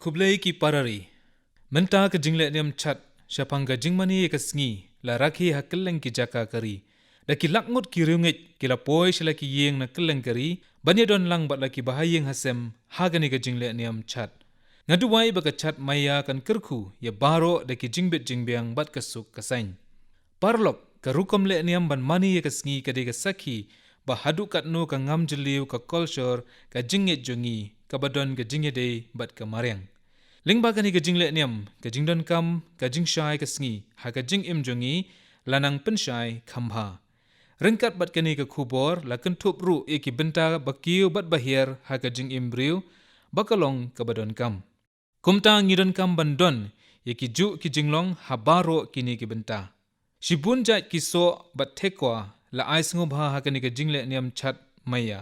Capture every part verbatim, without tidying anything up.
Khublei ki parari. Mynta ka jingleh niam chat shaphang ka jingmane ïa ka sngi la rakhe ha kylleng ki jaka ka ri. Da ki lak ngut ki riewngeit ki la poi sha la ki ïing na kylleng ka ri ban ïadon lang bad la ki bahaïing hasem ha kane ka jingleh niam chat. Nga duwai ba ka chat maïa kan kyrkhu ïa baroh da ki jingbit jingbiang bad ka suk ka saiñ. Paralok, ka rukom leh niam ban mane ïa ka sngi ka dei ka sakhi ba haduh katno ka ngam jylliew, ka kolshor, ka jingngeit jong ngi kaba don ka jingïadei bad ka mariang. Lyngba kane ka jingleh niam, ka jingdonkam, ka jingshai ka sngi ha ka jingim jong ngi la nang pynshai kham bha. Ryngkat bad kane ka khubor la kynthup ruh ïa ki bynta ba kiew bad ba hiar ha ka jingim briew ba ka long kaba donkam. Kumta ngi donkam ban don ïa ki juh ki jinglong ha baroh kine ki bynta. Shibun jait ki soh bad thekwa la ai sngewbha ha kane ka jingleh niam chat maïa.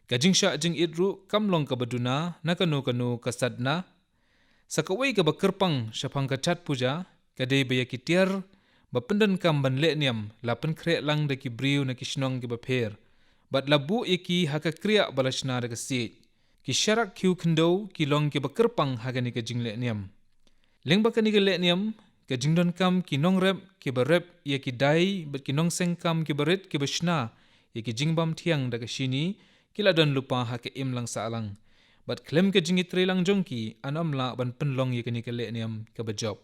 Ka jingshah jingit ruh kam long kaba duna na kano kano ka satna. Sa kawei kaba kyrpang shaphang ka chat puja ka dei ba ïa ki tiar ba pyndonkam ban leh niam la pynkhreh lang da ki briew na ki shnong kiba pher bad la buh ïa ki ha ka kriah ba la shna da ka siej. Ki sharak khiew khyndew ki long kiba kyrpang ha kane ka jingleh niam. Lyngba kane ka leh niam, ka jingdonkam ki nongrep kiba rep ïa ki dai bad ki nongseng kam kiba rit kiba shna ïa ki jingbam thiang da ka shini ki la don lypa ha ka imlang sahlang. Bad khlem ka jingïatreilang jong ki, yn ym lah ban pynlong ïa kane ka leh niam kaba jop.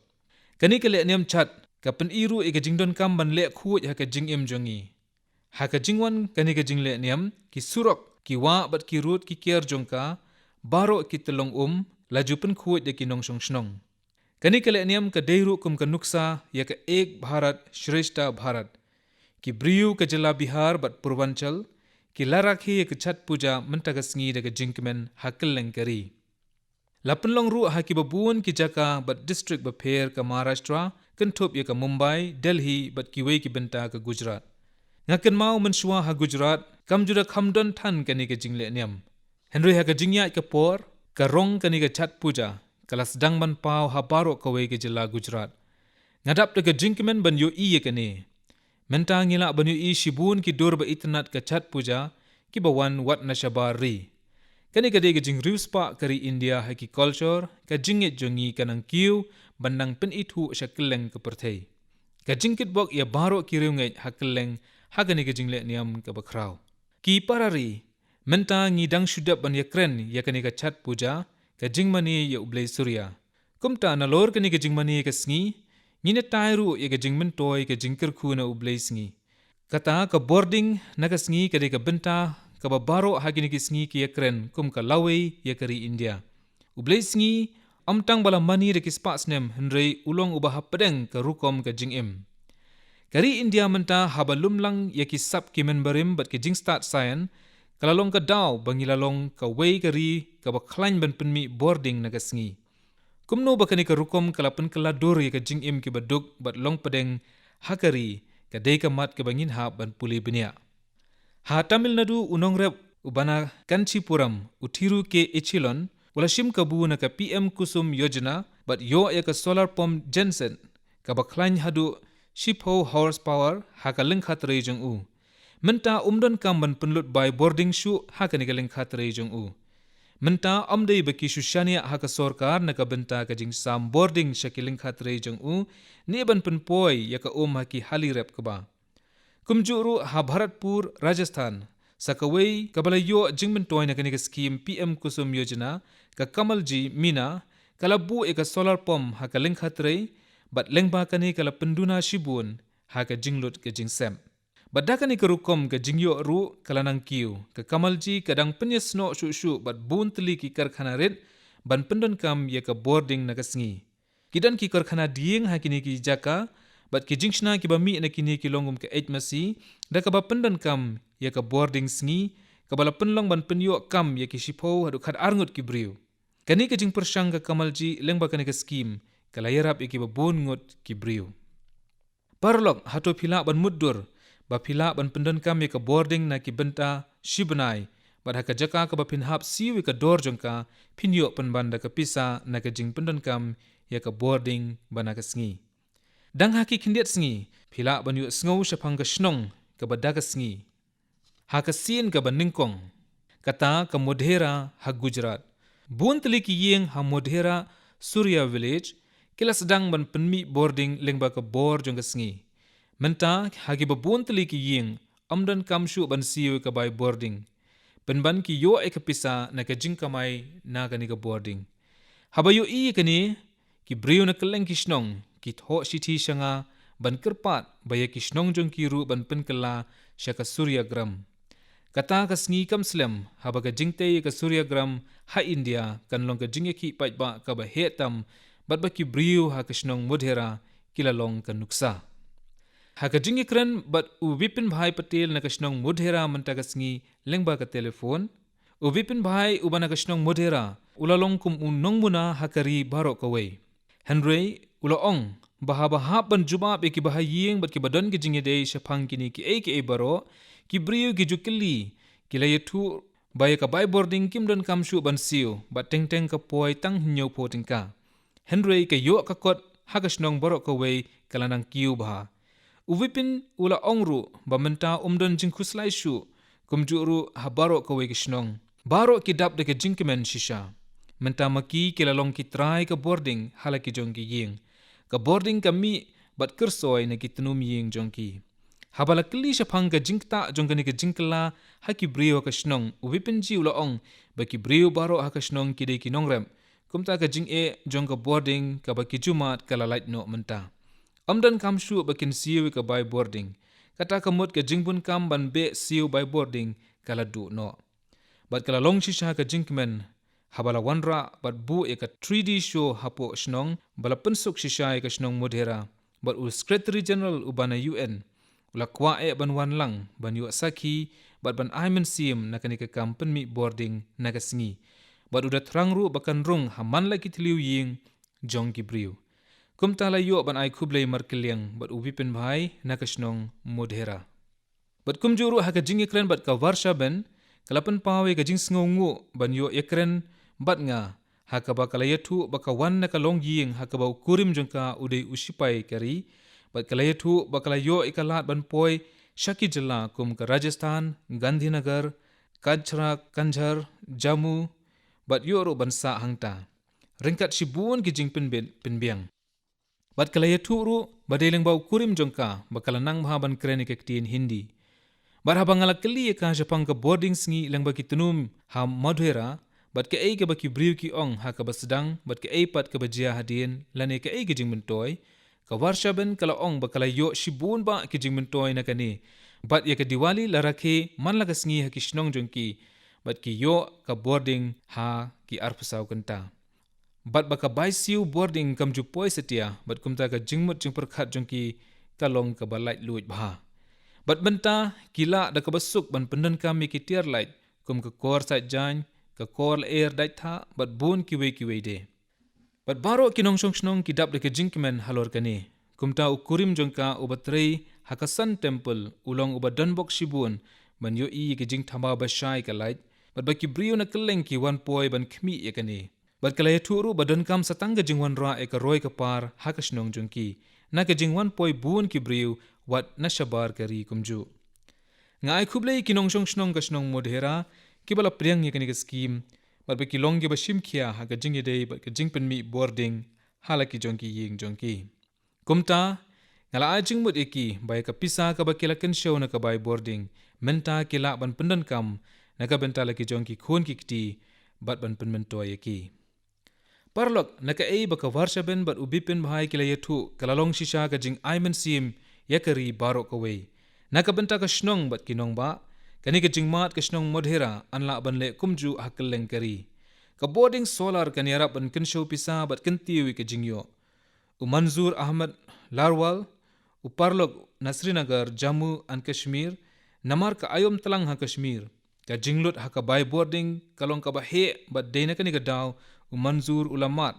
Kane ka leh niam chat ka pyni ruh ïa ka jingdonkam ban leh khuid ha ka jingim jong ngi. Ha ka jingwan kane ka jingleh niam, ki surok, ki wah bad ki rud ki kiar jong ka, baroh ki tyllong um la ju pynkhuid da ki nongshong shnong. Kane ka leh niam ka dei ruh kum ka nuksa ïa ka Ek Bharat Shreshtha Bharat. Ki briew ka jylla Bihar bad Purvanchal ki la rakhe ïa ka chat puja mynta ka sngi da ka jingkmen ha kylleng ka ri. La pynlong ruh ha kiba bun ki jaka bad district bapher ka Maharashtra, kynthup ïa ka Mumbai, Delhi bad kiwei ki bynta ka Gujarat. Nga kynmaw mynshuwa ha Gujarat kam ju da kham don than kane ka jingleh niam. Hynrei ha ka jingïaid ka por, ka rong kane ka chat puja ka la sdang ban paw ha baroh kawei ka jylla Gujarat. Nga dap da ka jingkmen ban ïohi ïa kane. Mynta ngi lah ban ïohi shibun ki dur ba itynnad ka chat puja kiba wan wat na shabar ri. Kane ka dei ka jingriewspah ka ri India ha ki kolshor, ka jingngeit jong ngi ka nang kiew ban nang pynithuh sha kylleng ka pyrthei. Ka jingkitbok ïa baroh ki riewngeit ha kylleng ha kane ka jingleh niam kaba khraw. Ki parari, mynta ngi dang shu dep ban ïakren ïa kane ka chat puja, ka jingmane ïa u Blei Surya. Kumta nalor kane ka jingmane ka sngi, ngin ïatai ruh ïa ka jingmyntoi ka jingkyrkhu na u Blei Sngi. Kata ka bording na ka sngi ka dei ka bynta kaba baroh ha kine ki sngi ki ïakren kum ka lawei ïa ka ri India. U Blei Sngi ym tang ba la mane da ki spah snem hynrei u long uba hapdeng ka rukom ka jingim. Ka ri India mynta haba lum lang ïa ki sap ki mynbarim bad ki jingstad saian, ka la long ka daw ba ngi la long kawei ka ri kaba khlaiñ ban pynmih bording na ka sngi. Kumno ba kane ka rukom ka la pynkylla dur ïa ka jingim kiba duk bad long pdeng ha ka ri, ka dei ka mat kaba ngin hap ban pule bniah. Ha Tamil Nadu u nongrep uba na Kanchipuram, u Thiru K Echilon, u la shim kabu na ka P M Kusum Yojana bad ïoh ïa ka solar pump genset kaba khlaiñ haduh shiphew horsepower ha ka lyngkha trei jong u. Mynta um donkam ban pynlut bai bording shuh ha kane ka lyngkha trei jong u. Mynta ym dei ba ki shu shaniah ha ka sorkar na ka bynta ka jingsam bording sha ki lyngkha trei jong u, ne ban pynpoi ïa ka um ha ki hali rep kba. Kumjuh ruh ha Bharatpur, Rajasthan, sa kawei kaba la ïoh jingmyntoi na kane ka skhim P M Kusum Yojana, ka Kamalji Meena, ka la buh ïa ka solar pump ha ka lyngkha trei, bad lyngba kane ka la pynduna shibun ha ka jinglut ka jingsep. Bad da kane ka rukom ka jingïoh ruh ka la nang kiew, ka Kamalji ka dang pynïasnoh shuh shuh bad bun tylli ki karkhana rit ban pyndonkam ïa ka bording na ka sngi. Ki don ki karkhana dieng ha kine ki jaka, bad ki jingshna kiba mih na kine ki long kum ka H M C, da kaba pyndonkam ïa ka bording sngi, kaba la pynlong ban pynïoh kam ïa ki shiphew haduh khatar ngut ki briew. Kane ka jingpyrshang ka Kamalji lyngba kane ka skhim ka la ïarap ïa kiba bun ngut ki briew. Paralok, hato phi lah ban mutdur ba phi lah ban pyndonkam ïa ka bording na ki bynta shi bnai, bad ha ka jaka kaba phin hap siew ïa ka dor jong ka, phin ïoh pynban da ka pisa na ka jingpyndonkam ïa ka bording ba na ka sngi. Dang ha ki khyndiat sngi phi lah ban ïohsngew shaphang ka shnong kaba da ka sngi ha ka sien kaba nyngkong, kata ka Modhera ha Gujarat. Bun tylli ki ïing ha Modhera Surya Village ki la sdang ban pynmih bording lyngba ka bor jong ka sngi. Mynta ha kiba bun tylli ki ïing ym donkam shuh ban siew ïa ka bai bording, pynban ki ïoh ïa ka pisa na ka jingkamai na kane ka bording. Haba ïohi ïa kane, ki briew na kylleng ki shnong ki thoh shithi sha nga ban kyrpad ba ïa ki shnong jong ki ruh ban pynkylla sha ka Surya Gram. Kata ka sngi kam slem haba ka jingtei ïa ka Surya Gram ha India kan long ka jingïakhih paidbah kaba heh tam, bad ba ki briew ha ka shnong Modhera ki la long ka nuksa. Ha ka jingïakren bad u Vipin Bhai Patel na ka shnong Modhera mynta ka sngi lyngba ka telephone, u Vipin Bhai uba na ka shnong Modhera u la long kum u nongmuna ha ka ri baroh kawei. Hynrei u la ong ba haba hap ban jubab ïa kiba ha ïing bad kiba don ki jingïadei shaphang kine kiei kiei baroh, ki briew ki ju kylli, ki la ïathuh ba ïa ka bai bording kim donkam shuh ban siew, bad teng teng ka poi tang hynñiewphew tyngka. Hynrei ka ïoh ka kot ha ka shnong baroh kawei ka la nang kiew bha. U Vipin u la ong ruh ba mynta um don jingkhuslai shuh, kumjuh ruh ha baroh kawei ka shnong. Baroh ki dap da ka jingkmen shisha. Mynta ma ki ki la long ki trai ka bording ha la ki jong ki ïing. Ka bording ka mih bad kyrsoi na ki tnum ïing jong ki. Haba la kylli shaphang ka jingktah jong kane ka jingkylla ha ki briew ha ka shnong, u Vipin ji u la ong ba ki briew baroh ha ka shnong ki dei ki nongrep. Kumta ka jingeh jong ka bording kaba ki ju mad ka la lait noh mynta. Ym donkam shuh ba kin siew ïa ka bai bording. Kata ka mut ka jingbun kam ban beh siew bai bording ka la duh noh. Bad ka la long shisha ka jingkmen haba la wanrah bad buh ïa ka three D show hapoh shnong ba la pynsuk shisha ïa ka shnong Modhera. Bad u Secretary General uba na U N u la kwah eh ban wan lang ban ïoh sakhi bad ban ai mynsiem na kane ka kam pynmih bording na ka sngi. Bad u da thrang ruh ba kan rung ha man la ki thliew ïing jong ki briew. Kumta la ïoh ban ai khublei markylliang bad u Vipin Bhai na ka shnong Modhera. Bad kumjuh ruh ha ka jingïakren bad ka Varshaben, ka la pynpaw ïa ka jingsngewnguh ban ïoh ïakren bad nga, ha kaba ka la ïathuh ba ka wan na ka longïing ha kaba u kurim jong ka u dei u shipai ka ri. Bad ka la ïathuh ba ka la ïoh ïa ka lad ban poi sha ki jylla kum ka Rajasthan, Gandhinagar, Kachra, Kanjhar, Jammu, bad ïoh ruh ban sah hangta ryngkat shibun ki jingpynbit pynbiang. Bad ka la ïathuh ruh ba dei lyngba u kurim jong ka ba ka la nang bha ban kren ïa ka ktien Hindi. Bad haba nga la kylli ïa ka shaphang ka bording sngi lyngba ki tnum ha Modhera, bad kaei kaba ki briew ki ong ha kaba sdang, bad kaei pat kaba jia hadien, lane kaei ka jingmyntoi, ka Varshaben ka la ong ba ka la ïoh shibun bah ki jingmyntoi na kane. Bad ïa ka Diwali la rakhe man la ka sngi ha ki shnong jong ki, bad ki ïoh ka bording ha ki arphew saw kynta. Bad ba ka bai siew bording kam ju poi satia, bad kumta ka jingmut jingpyrkhat jong ki ka long kaba laitluid bha. Bad mynta ki lah da kaba suk ban pyndonkam ïa ki tiar lait kum ka kor sait jaiñ, ka kor lyer dait thah, bad bun kiwei kiwei de. Bad baroh ki nongshong shnong ki dap da ka jingkmen halor kane. Kumta u kurim jong ka uba trei ha ka Sun Temple u long uba donbok shibun ban ïohi ïa ka jingthaba ba shai ka lait, bad ba ki briew na kylleng ki wan poi ban khmih ïa kane. Bad ka la ïathuh ruh ba donkam sa tang ka jingwanrah ïa ka roi ka par ha ka shnong jong ki, na ka jingwan poi bun ki briew wat na shabar ka ri kumjuh. Nga ai khublei ïa ki nongshong shnong ka shnong Modhera kiba la pdiang ïa kane ka skhim, bad ba ki long kiba shim khia ha ka jingïadei bad ka jingpynmih bording ha la ki jong ki ïing jong ki. Kumta nga la ai jingmut ïa ki ba ïa ka pisa kaba ki la kynshew na ka bai bording, mynta ki lah ban pyndonkam na ka bynta la ki jong ki khun ki kti, bad ban pynmyntoi ïa ki. Paralok, na kaei ba ka Varshaben bad u Bipin Bhai ki la ïathuh ka la long shisha ka jingai mynsiem ïa ka ri baroh kawei. Na ka bynta ka shnong bad ki nongbah, kane ka jingmad ka shnong Modhera yn lah ban leh kumjuh ha kylleng ka ri. Ka bording solar kan ïarap ban kynshew pisa bad kyntiew ïa ka jingïoh. U Manzoor Ahmed Larwal, u paralok na Srinagar, Jammu and Kashmir, namar ka aïom tlang ha Kashmir, ka jinglut ha ka bai bording ka long kaba heh, bad dei na kane ka daw u Manzoor u la mad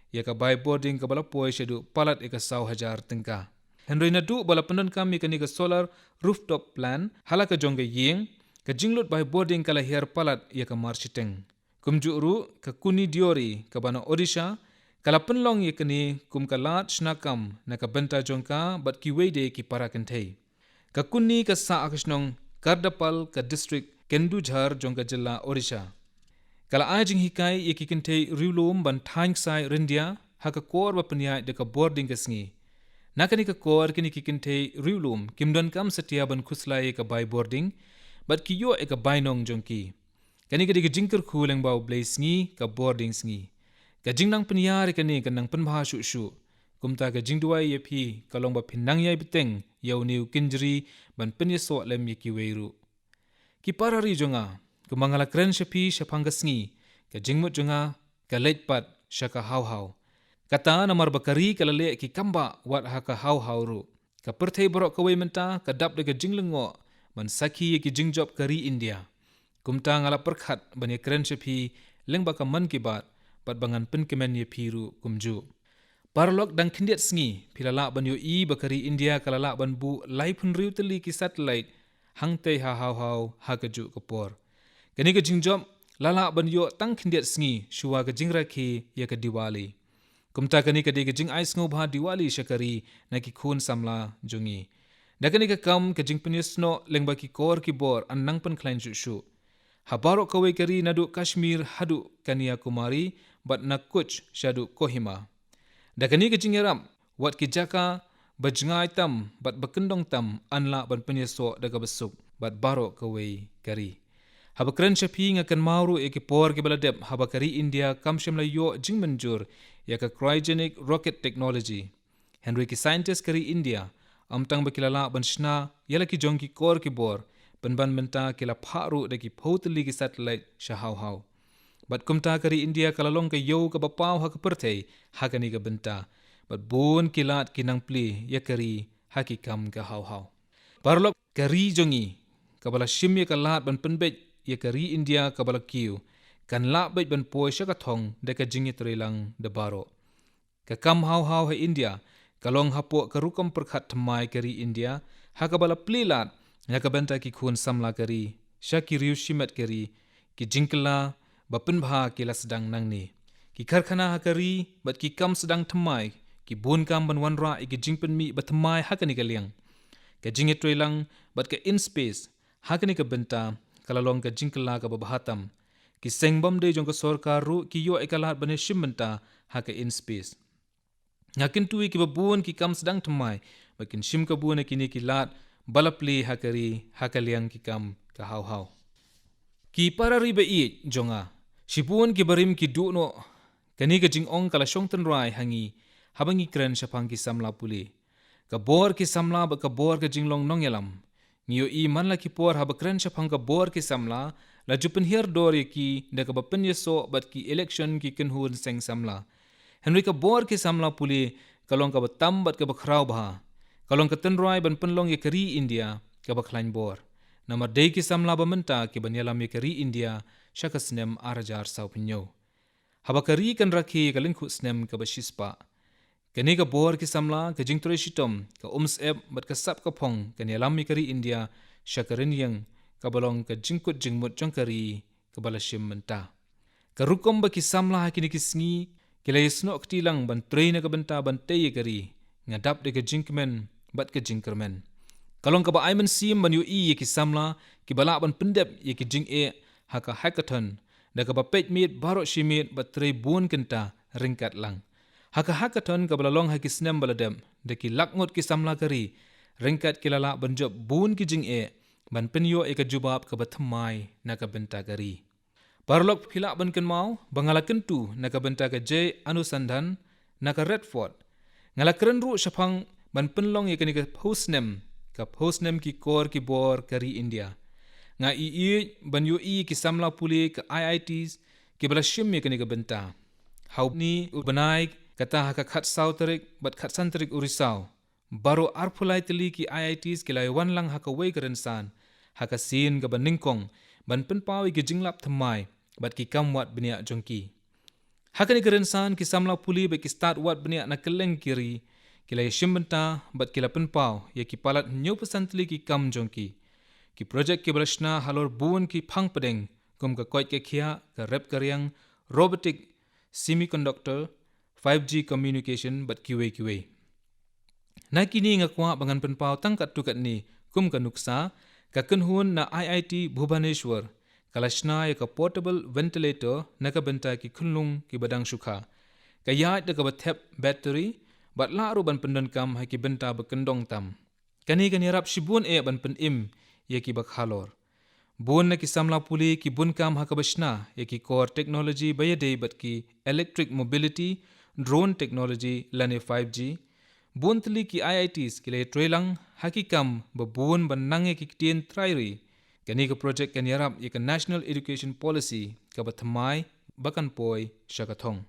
ïa ka bai bording kaba la poi shaduh palat ïa ka saw hajar tyngka. Hynrei naduh ba la pyndonkam ïa kane ka solar rooftop plant ha la ka jong ka ïing, ka jinglut bai bording ka la hiar palat ïa ka marshiteng. Kumjuh ruh ka Kunni Deori kaba na Odisha ka la pynlong ïa kane kum ka lad shna kam na ka bynta jong ka bad kiwei de ki para kynthei. Ka Kunni ka sah ha ka shnong Kardapal ka district Kendujhar jong ka jylla Odisha. Ka la ai jinghikai ïa ki kynthei riewlum ban thaiñ ksai ryndia ha ka kor ba pynïaid da ka bording ka sngi. Na kane ka kor kine ki kynthei riewlum kim donkam satia ban khuslai ïa ka bai bording, bad ki ïoh ïa ka bai nong jong ki. Kane ka dei ka jingkyrkhu lyngba U Blei sngi, ka bording sngi. Ka jingnang pynïar ïa kane kan nang pynbha shuh shuh. Kumta ka jingduwai ïa phi ka long ba phin nang ïai bteng ïa une u kynjri ban pynïasoh lem ïa kiwei ruh. Ki para ri jong nga, kumba nga la kren sha phi shaphang ka sngi, ka jingmut jong nga ka leit pat sha ka hawhaw. Kata namar ba ka ri ka la leh ki kambah wat ha ka hawhaw ruh. Ka pyrthei baroh kawei mynta ka dap da ka jinglyngngoh ban sakhi ïa ki jingjop ka ri India. Kumta nga la pyrkhat ban ïakren sha phi lyngba ka Mann Ki Baat, bad ba ngan pynkmen ïa phi ruh kumjuh. Paralok, dang khyndiat sngi phi la lah ban ïohi ba ka ri India ka la lah ban buh laiphew hynriew tylli ki satellite hangtei ha hawhaw ha kajuh ka por. Kane ka jingjop la lah ban ïoh tang khyndiat sngi shuwa ka jingrakhe ïa ka Diwali. Kumta kane ka dei ka jingai sngewbha Diwali sha ka ri na ki khun samla jong ngi. Da kane ka kam ka jingpynïasnoh lyngba ki kor ki bor yn nang pynkhlaiñ shuh shuh. Ha baroh kawei ka ri naduh Kashmir haduh Kanyakumari, bad na Kutch shaduh Kohima. Da kane ka jingïarap, wat ki jaka ba jngai tam bad ba kyndong tam yn lah ban pynïasoh da kaba suk bad baroh kawei ka ri. Haba kren sha phi nga kynmaw ruh ïa ki por kiba la dep haba ka ri India kam shym la ïoh jingmynjur ïa ka cryogenic rocket technology. Hynrei ki scientist ka ri India, ym tang ba ki la lah ban shna ïa la ki jong ki kor ki bor, pynban mynta ki la phah ruh da ki phew tylli ki satellite sha hawhaw. Bad kumta ka ri India ka la long ka ïew kaba paw ha ka pyrthei ha kane ka bynta. Bad bun ki lad ki nang plie ïa ka ri ha ki kam ka hawhaw. Paralok, ka ri jong ngi kaba la shim ïa ka lad ban pynbeit ïa ka ri India kaba la kiew, kan lah beit ban poi sha ka thong da ka jingïatreilang da baroh. Ka kam hawhaw ha India ka long hapoh ka rukom pyrkhat thymmai ka ri India, ha kaba la plie lad na ka bynta ki khun samla ka ri sha ki riew shimet ka ri. Ki jingkylla ba pynbha ki la sdang nangne. Ki karkhana ha ka ri bad ki kam sdang thymmai, ki bun kam ban wanrah ïa ki jingpynmih ba thymmai ha kane ka liang. Ka jingïatreilang bad ka in space ha kane ka bynta ka la long ka jingkylla kaba bha tam. Ki seng bym dei jong ka sorkar ruh ki ïoh ïa ka lad ban ïashim bynta ha ka in space. Nga kyntu ïa kiba bun ki kam sdang thymmai ba kin shim kabu na kine ki lad ba la plie ha ka ri ha ka liang ki kam ka hawhaw. Ki para ri ba ïeit jong nga, shibun ki barim ki duh noh. Kane ka jingong ka la shong tynrai ha ngi haba ngi kren shaphang ki samla pule. Ka bor ki samla bad ka bor ka jinglong nongïalam. Ngi ïohi man la ki por haba kren shaphang ka bor ki samla, la ju pynhiar dor ïa ki da kaba pynïasoh bad ki election ki kynhun seng samla. Hynrei ka bor ki samla pule ka long kaba tam bad kaba khraw bha. Ka long ka tynrai ban pynlong ïa ka ri India kaba khlaiñ bor. Namar dei ki samla ba mynta kiban ïalam ïa ka ri India sha ka snem ar hajar sawphew hynñiew. Haba ka ri kan rakhe ïa ka lyngkhuh snem kaba shispah. Kane ka bor ki samla, ka jingtrei shitom, ka umsyep bad ka sap ka phong kan ïalam ïa ka ri India sha ka rynïeng kaba long ka jingkut jingmut jong ka ri kaba la shim mynta. Ka rukom ba ki samla ha kine ki sngi ki la ïasnoh kti lang ban trei na ka bynta ban tei ïa ka ri, nga dap da ka jingkmen bad ka jingkyrmen. Ka long kaba ai mynsiem ban ïohi ïa ki samla kiba lah ban pyndep ïa ki jingeh ha ka hackathon, da kaba peit miet baroh shi miet bad trei bun kynta ryngkat lang. Ha ka hackathon kaba la long ha ki snem ba la dep, da ki lak ngut ki samla ka ri ryngkat ki la lah ban jop bun ki jingeh ban pynïoh ïa ka jubab kaba thymmai na ka bynta ka ri. Paralok, phi lah ban kynmaw ba nga la kyntu na ka bynta ka Jai Anusandhan na ka Radford. Nga la kren ruh shaphang ban pynlong ïa kane ka phew snem, ka phew snem ki kor ki bor ka ri India. Nga ïeit ban ïohi ki samla pule ka I I Ts kiba la shim ïa kane ka bynta. Ha une u bnai, kata ha ka khatsaw tarik bad khatsan tarik u Risaw, baroh arphew lai tylli ki I I Ts ki la ïawan lang ha kawei ka rynsan ha ka sien kaba nyngkong ban pynpaw ïa ki jinglap thymmai bad ki kam wad bniah jong ki. Ha kane ka rynsan ki samla pule bad ki stad wad bniah na kylleng ki ri ki la ïashim bynta bad ki la pynpaw ïa ki palat hynñiewphew san tylli ki kam jong ki. Ki projek kiba la shna halor bun ki phang pdeng, kum ka koit ka khiah, ka rep ka riang, robotic, semiconductor, five G communication bad kiwei kiwei. Na kine nga kwah ba ngan pynpaw tang katto katne kum ka nuksa ka kynhun na I I T Bhubaneswar, Ka la shna ïa ka portable ventilator na ka bynta ki khunlung kiba dang shu kha. Ka ïaid da kaba thep battery, bad lah ruh ban pyndonkam ha ki bynta ba kyndong tam. Kane kan ïarap shibun eh ban pynim ïa kiba khalor. Bun na ki samla pule ki bun kam ha kaba shna ïa ki core technology ba ïadei bad ki electric mobility, drone technology lane five G. Bun tylli ki I I Ts ki la ïatreilang ha ki kam ba bun ban nang ïa ki ktien trai ri. Kane ka project kan ïarap ïa ka National Education Policy kaba thymmai ba kan poi sha ka thong.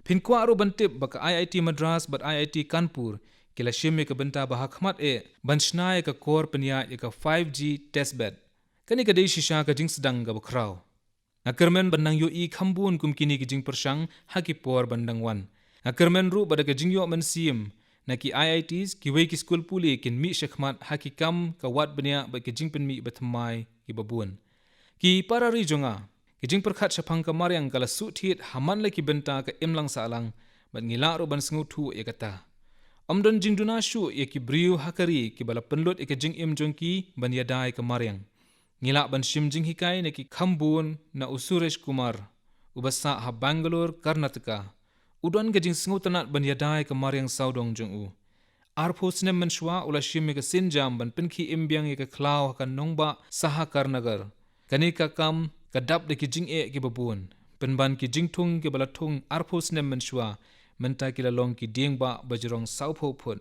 Phin kwah ruh ban tip ba ka I I T Madras bad I I T Kanpur ki la shim ïa ka bynta ba ha khmat eh ban shna ïa ka core pynïaid ïa ka five G testbed. Kane ka dei shisha ka jingsdang kaba khraw. Nga kyrmen ban nang ïohi kham bun kum kine ki jingpyrshang ha ki por ban dang wan. Nga kyrmen ruh ba da ka jingïoh mynsiem na ki I I Ts, kiwei ki skul pule kin mih shakhmat ha ki kam ka wad bniah bad ki jingpynmih ba thymmai kiba bun. Ki para ri jong nga, ki jingpyrkhat shaphang ka mariang ka la suhthied ha man la ki bynta ka imlang sahlang, bad ngi lah ruh ban sngewthuh ïa kata. Ym don jingduna shuh ïa ki briew ha ka ri kiba la pynlut ïa ka jingim jong ki ban ïada ïa ka mariang. Ngi lah ban shim jinghikai na ki kham bun na u Suresh Kumar, uba sah ha Bangalore, Karnataka. U don ka jingsngewtynnat ban ïada ïa ka mariang sawdong jong u. Arphew snem mynshuwa u la shim ïa ka sienjam ban pynkhie im biang ïa ka khlaw ha ka nongbah Sahakarnagar. Kane ka kam ka dap da ki jingeh kiba bun. Pynban ki jingthung kiba la thung arphew snem mynshuwa, mynta ki la long ki diengbah ba jrong sawphew phut,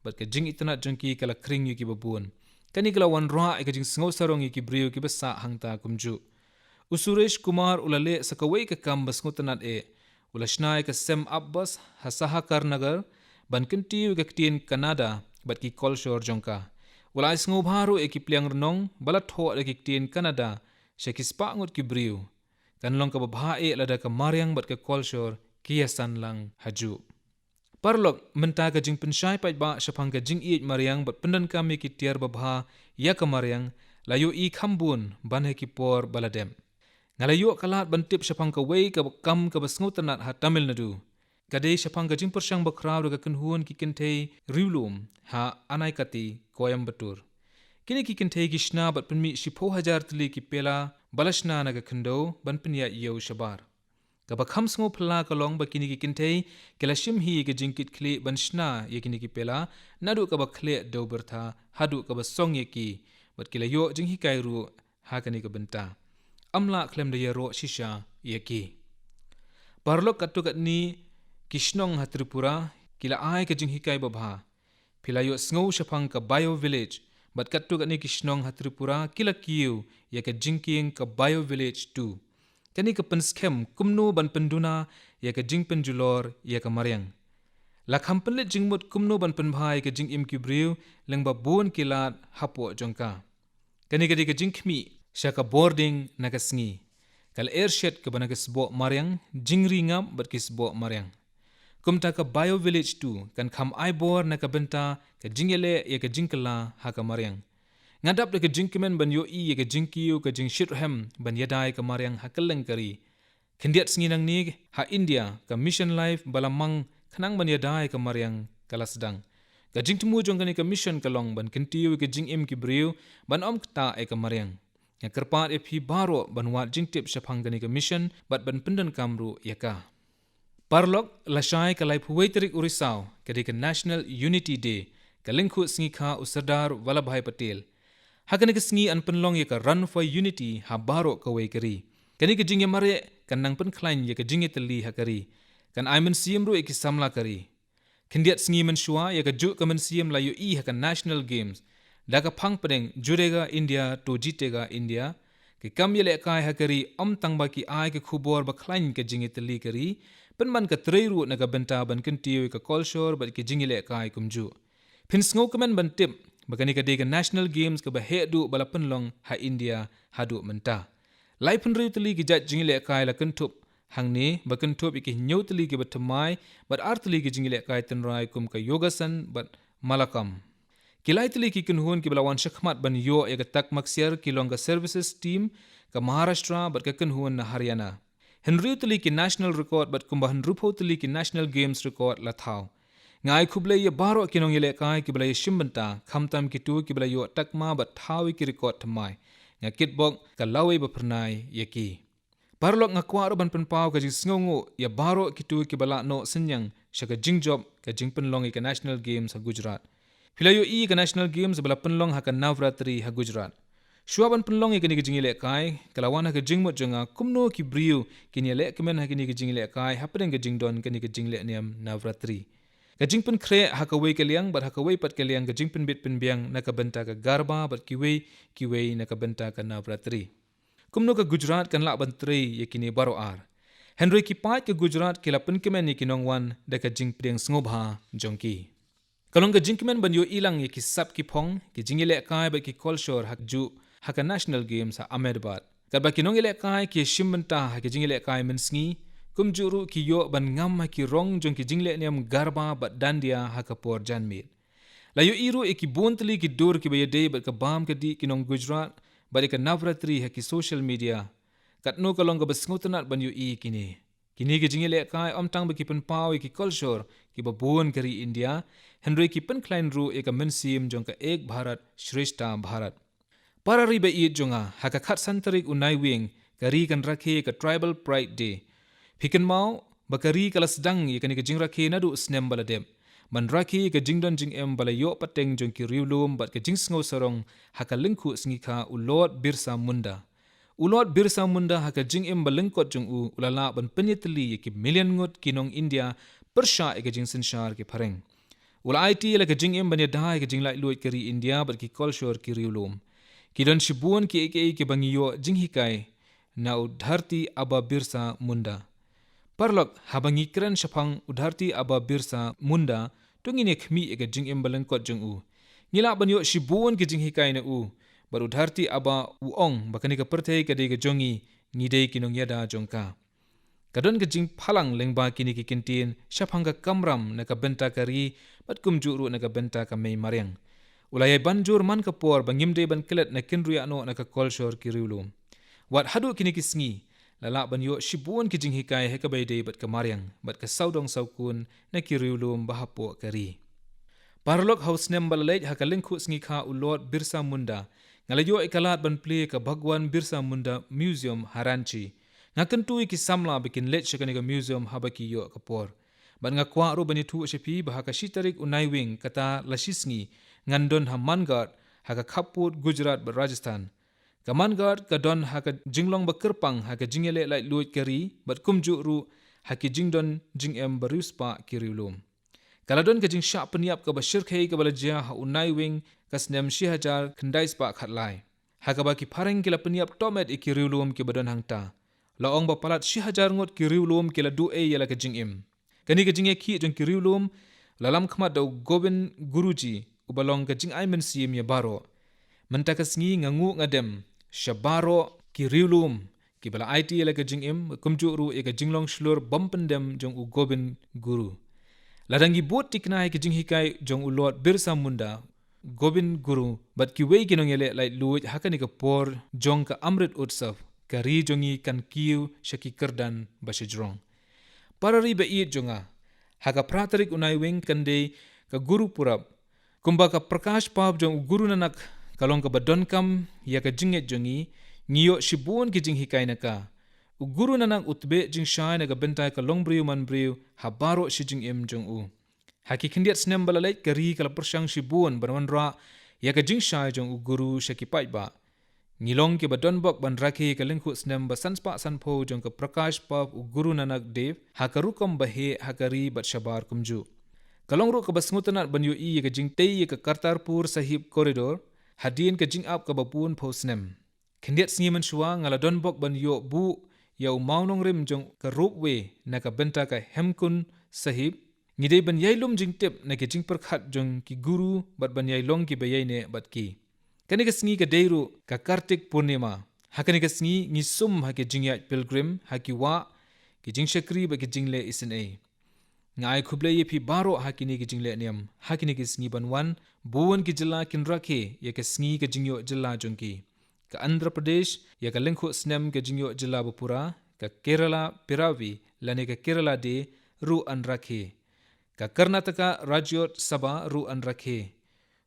bad ka jingitynnat jong ki ka la khring ïa kiba bun. Kane ka la wanrah ïa ka jingsngewsarong ïa ki briew kiba sah hangta kumjuh. U Suresh Kumar u la leh sa kawei ka kam ba sngewtynnat eh. U la shna ïa ka sem apbus ha Sahakarnagar ban kyntiew ïa ka ktien Kannada bad ki kolshor jong ka. U la ai sngewbha ruh ïa ki pliang rnong ba la thoh da ki ktien Kannada sha ki spah ngut ki briew. Kan long kaba bha eh lada ka mariang bad ka kolshor ki ïasan lang hajuh. Paralok, mynta ka jingpynshai paidbah shaphang ka jingïeit mariang bad pyndonkam ïa ki tiar babha ïa ka mariang la ïohi kham bun ban ha ki por ba la dep. Nga la ïoh ka lad ban tip shaphang kawei ka kam kaba sngewtynnat ha Tamil Nadu. Ka dei shaphang ka jingpyrshang bakhraw da ka kynhun ki kynthei riewlum ha Anaikatti, Coimbatore. Kine ki kynthei ki shna bad pynmih shiphew hajar tylli ki pela ba la shna na ka khyndew ban pynïaid ïew shabar. Kaba kham sngewphylla ka long ba kine ki kynthei ki la shim hi ïa ka jingkitkhlieh ban shna ïa kine ki pela, naduh kaba khleh dew byrtha haduh kaba song ïa ki, bad ki la ïoh jinghikai ruh ha kane ka bynta. Ym lah khlem da ïaroh shisha ïa ki. Paralok, katto katne ki shnong ha Tripura ki la ai ka jinghikai babha. Phi la ïohsngew shaphang ka Bio Village, bad katto katne ki shnong ha Tripura ki la kiew ïa ka jingkieng ka Bio Village two. Kane ka pynskhem kumno ban pynduna ïa ka jingpynjulor ïa ka mariang. La kham pynleit jingmut kumno ban pynbha ïa ka jingim ki briew lyngba bun ki lad hapoh jong ka. Kane ka dei ka jingkhmih sha ka bording na ka sngi. Ka lyer shet kaba na ki sboh mariang, jingri ngap bad ki sboh mariang. Kumta ka Bio Village two kan kham ai bor na ka bynta ka jingïaleh ïa ka jingkylla ha ka mariang. Nga dap da ka jingkmen ban ïohi ïa ka jingkiew ka jingshitrhem ban ïada ïa ka mariang ha kylleng ka ri. Khyndiat sngi nangne ha India ka Mission Life ba la mang khnang ban ïada ïa ka mariang ka la sdang. Ka jingthmu jong kane ka mission ka long ban kyntiew ïa ka jingim ki briew ban ym ktah ïa ka mariang. Nga kyrpad ïa phi baroh ban wad jingtip shaphang kane ka mission bad ban pyndonkam ruh ïa ka. Paralok, lashai ka laiphew wei tarik u Risaw ka dei ka National Unity Day, ka lyngkhuh sngi kha u Sardar Vallabhbhai Patel. Ha kane ka sngi yn pynlong ïa ka Run for Unity ha baroh kawei ka ri. Kane ka jingïamareh kan nang pynkhlaiñ ïa ka jingïatylli ha ka ri. Kan ai mynsiem ruh ïa ki samla ka ri. Khyndiat sngi mynshuwa, ïa kajuh ka mynsiem la ïohi ha ka National Games. Da ka phang pdeng Judega India to Jitega India, ki kam ïalehkai ha ka ri ym tang ba ki ai ka khubor ba khlaiñ ka jingïatylli ka ri, pynban ka trei ruh na ka bynta ban kyntiew ïa ka kolshor bad ki jingïalehkai kumjuh. Phin sngewkmen ban tip ba kane ka dei ka National Games kaba heh duh ba la pynlong ha India haduh mynta. Laiphew hynriew tylli ki jait jingïalehkai la kynthup hangne, ba kynthup ïa ki hynñiew tylli kiba thymmai bad ar tylli ki jingïalehkai tynrai kum ka Yogasan bad Mallakhamb. Ki lai tylli ki kynhun kiba la wan shakhmat ban ïoh ïa ka tak maksiar ki long ka Services Team ka Maharashtra bad ka kynhun na Haryana. Hynriew tylli ki national record bad kumba hynriewphew tylli ki National Games record la thaw. Nga ai khublei ïa baroh ki nongïalehkai kiba la ïashim bynta, khamtam kito kiba la ïoh takma bad thaw ïa ki record thymmai. Nga kitbok ka lawei ba phyrnai ïa ki. Paralok, nga kwah ruh ban pynpaw ka jingsngewnguh ïa baroh kito kiba lah noh synñiang sha ka jingjop ka jingpynlong ïa ka National Games ha Gujarat. Phi la ïohi ka National Games ba la pynlong ha ka Navratri ha Gujarat. Shuwa ban pynlong ïa kane ka jingïalehkai, ka la wan ha ka jingmut jong nga kumno ki briew kin ïaleh kmen ha kane ka jingïalehkai hapdeng ka jingdon kane ka jingleh niam Navratri. Ka jingpynkhreh ha kawei ka liang bad ha kawei pat ka liang ka jingpynbit pynbiang na ka bynta ka Garba bad kiwei kiwei na ka bynta ka Navratri. Kumno ka Gujarat kan lah ban trei ïa kine baroh ar? Hynrei ki paid ka Gujarat ki la pynkmen ïa ki nongwan da ka jingpdiang sngewbha jong ki. Ka long ka jingkmen ban ïohi lang ïa ki sap ki phong, ki jingïalehkai bad ki kolshor ha kajuh ha ka National Games ha Ahmedabad. Katba ki nongïalehkai ki shim bynta ha ki jingïalehkai mynsngi, kumjuh ruh ki ïoh ban ngam ha ki rong jong ki jingleh niam Garba bad Dandiya ha ka por janmiet. La ïohi ruh ïa ki bun tylli ki dur kiba ïadei bad ka bam ka dih ki nong Gujarat bad ïa ka Navratri ha ki social media. Katno ka long kaba sngewtynnat ban ïohi ïa kine. Kine ki jingïalehkai ym tang ba ki pynpaw ïa ki kolshor kiba bun ka ri India, hynrei ki pynkhlaiñ ruh ïa ka mynsiem jong ka Ek Bharat Shreshtha Bharat. Para ri ba ïeit jong nga, ha ka khatsan tarik u Naiwieng, ka ri kan rakhe ïa ka Tribal Pride Day. Phi kynmaw ba ka ri ka la sdang ïa kane ka jingrakhe naduh snem ba la dep, ban rakhe ïa ka jingdon jingem ba la ïoh pateng jong ki riewlum bad ka jingsngew sarong ha ka lyngkhuh sngikha u Lord Birsa Munda. U Lord Birsa Munda, ha ka jingim ba lyngkot jong u, u la lah ban pynïatylli ïa ki million ngut ki nong India pyrshah ïa ka jingsynshar ki phareng. U la aiti ïa la ka jingim ban ïada ïa ka jinglaitluid ka ri India bad ki kolshor ki riewlum. Ki don shibun kiei kiei kiba ngi ïoh jinghikai na u Dharti Aba Birsa Munda. Paralok, haba ngi kren shaphang u Dharti Aba Birsa Munda, to ngin ïa khmih ïa ka jingim ba lyngkot jong u. Ngi lah ban ïoh shibun ki jinghikai na u, bad u Dharti Aba u ong ba kane ka pyrthei ka dei ka jong ngi, ngi dei ki nongïada jong ka. Ka don ka jingphalang lyngba kine ki kyntien shaphang ka kamram na ka bynta ka ri bad kumjuh ruh na ka bynta ka mei mariang. U la ïai ban jur man ka por ba ngim dei ban klet na kynriah noh na ka kolshor ki riewlum. Wat haduh kine ki sngi, la lah ban ïoh shibun ki jinghikai ha kaba ïadei bad ka mariang bad ka sawdong sawkun na ki riewlum ba hapoh ka ri. Paralok, ha u snem ba la leit, ha ka lyngkhuh sngikha u Lord Birsa Munda, nga la ïoh ïa ka lad ban plie ïa ka Bhagwan Birsa Munda Museum ha Ranchi. Nga kyntu ïa ki samla ba kin leit sha kane ka museum haba ki ïoh ka por. Bad nga kwah ruh ban ïathuh sha phi ba ha ka shi tarik u Naiwieng, kata la shi sngi, ngan don ha Mangarh, ha ka khappud Gujarat bad Rajasthan. Ka Mangarh ka don ha ka jinglong ba kyrpang ha ka jingïaleh laitluid ka ri bad kumjuh ruh ha ki jingdon jingem ba riewspah ki riewlum. Ka la don ka jingshah pynïap kaba shyrkhei kaba la jia ha u Naiwieng ka snem shi hajar khyndai spah khatlai, ha kaba ki phareng ki la pynïap tohmet ïa ki riewlum kiba don hangta. La ong ba palat shi hajar ngut ki riewlum ki la duh ei ïa la ka jingim. Kane ka jingïakhih jong ki riewlum la lam khmat da u Gobind Guruji, uba long ka jingai mynsiem ïa baroh. Mynta ka sngi nga nguh nga dem sha baroh ki riewlum kiba la aiti ïa la ka jingim, kumjuh ruh ïa ka jinglong shlur bym pyndem jong u Gobind Guru. Lada ngi bud thikna ïa ka jinghikai jong u Lord Birsa Munda, Gobind Guru bad kiwei ki nongïaleh laitluid ha kane ka por jong ka Amrit Utsav, ka ri jong ngi kan kiew sha ki kyrdan ba shajrong. Para ri ba ïeit jong nga, ha ka phra tarik u Naiwieng kan dei ka Guru Purab. Kumba ka Prakash Parv jong u Guru Nanak ka long kaba donkam ïa ka jingngeit jong ngi, ngi ïoh shibun ki jinghikai na ka. U Guru Nanak u tbeh jingshai na ka bynta ka longbriew manbriew ha baroh shi jingim jong u. Ha ki khyndiat snem ba la leit, ka ri ka la pyrshang shibun ban wanrah ïa ka jingshai jong u Guru sha ki paidbah. Ngi long kiba donbok ban rakhe ïa ka lyngkhuh snem ba san spah sanphew jong ka Prakash Parv u Guru Nanak Dev ha ka rukom ba heh ha ka ri bad shabar kumjuh. Ka long ruh kaba sngewtynnat ban ïohi ïa ka jingtei ïa ka Kartarpur Sahib Corridor hadien ka jingap kaba bun phew snem. Khyndiat sngi mynshuwa nga la donbok ban ïoh buh ïa u mawnongrim jong ka ropeway na ka bynta ka Hemkund Sahib. Ngi dei ban ïai lum jingtip na ki jingpyrkhat jong ki guru bad ban ïai long kiba ïaineh bad ki. Kane ka sngi ka dei ruh ka Kartik Purnima. Ha kane ka sngi ngi sum ha ki jingïaid pilgrim, ha ki wah, ki jingshakri bad ki jingleh isynei. Nga ai khublei ïa phi baroh ha kine ki jingleh niam, ha kine ki sngi ban wan, bun ki jylla kin rakhe ïa ka sngi ka jingïoh jylla jong ki. Ka Andhra Pradesh ïa ka lyngkhuh snem ka jingïoh jylla ba pura, ka Kerala Piravi lane ka Kerala Day ruh yn rakhe. Ka Karnataka Rajyotsava ruh yn rakhe.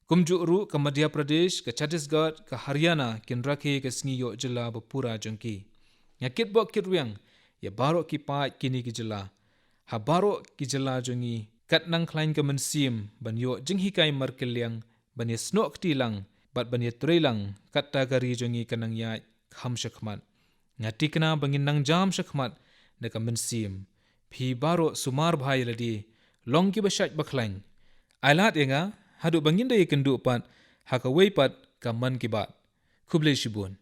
Kumjuh ruh ka Madhya Pradesh, ka Chhattisgarh, ka Haryana kin rakhe ka sngi ïoh jylla ba pura jong ki. Nga kitbok kitrwiang ïa baroh ki paid kine ki jylla. Ha baroh ki jylla jong ngi kat nang khlaiñ ka mynsiem ban ïoh jinghikai markylliang, ban ïasnoh kti lang bad ban ïatrei lang, katta ka ri jong ngi kan nang ïaid kham shakhmat. Nga tikna ba ngin nang jam shakhmat da ka mynsiem. Phi baroh sumar bha ïa lade, long kiba shait ba khlaiñ. Ai lad ïa nga haduh ba ngin da ïakynduh pat ha kawei pat ka Mann Ki Baat. Khublei shibun.